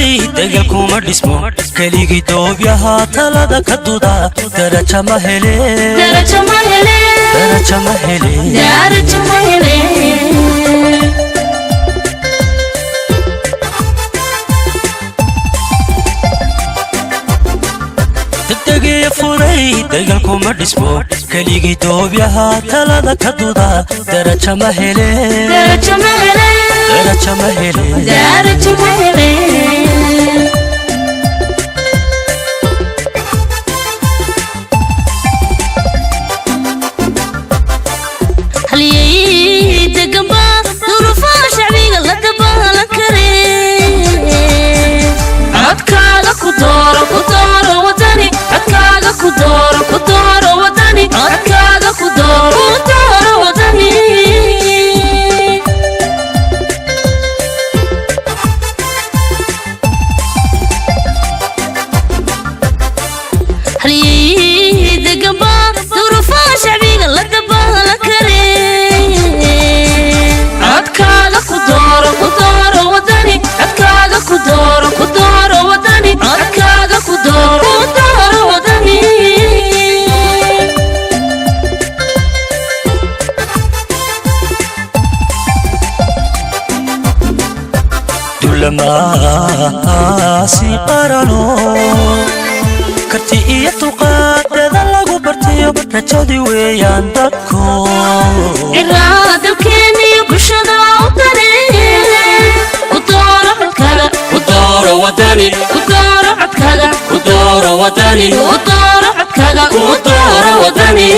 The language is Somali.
Furay degalkuma dhismo, keligii doobyaha talada ka duda daraja ma hele, darajo ma hele, daraja ma hele, darajo ma hele. Degdegiyo furay degalkuma dhismo, keligii doobyaha talada ka duda daraja ma hele, darajo ma hele, daraja ma hele, darajo ma hele. Halyey deganba duruufaha shacbiga la dabaalan kare. Codkaaga ku dooro, ku dooro Wadani. Codkaaga ku dooro, ku dooro Wadani. Codkaaga ku dooro, ku dooro Wadani. Halyey deganba duruufaha shacbiga la dabaalan kare. Codkaaga ku dooro, ku dooro Wadani. Codkaaga ku dooro, ku dooro Wadani. Codkaaga ku dooro, ku dooro Wadani. Dulamaasi qarano karti iyo dulqaadada lagu bartiyo rajadii weeyaan dadku. Ciraa dalkeeniyo bulshada u dare, ku dooro codkaaga, ku dooro Wadani, ku dooro codkaaga, ku dooro Wadani, ku dooro codkaaga, ku dooro Wadani.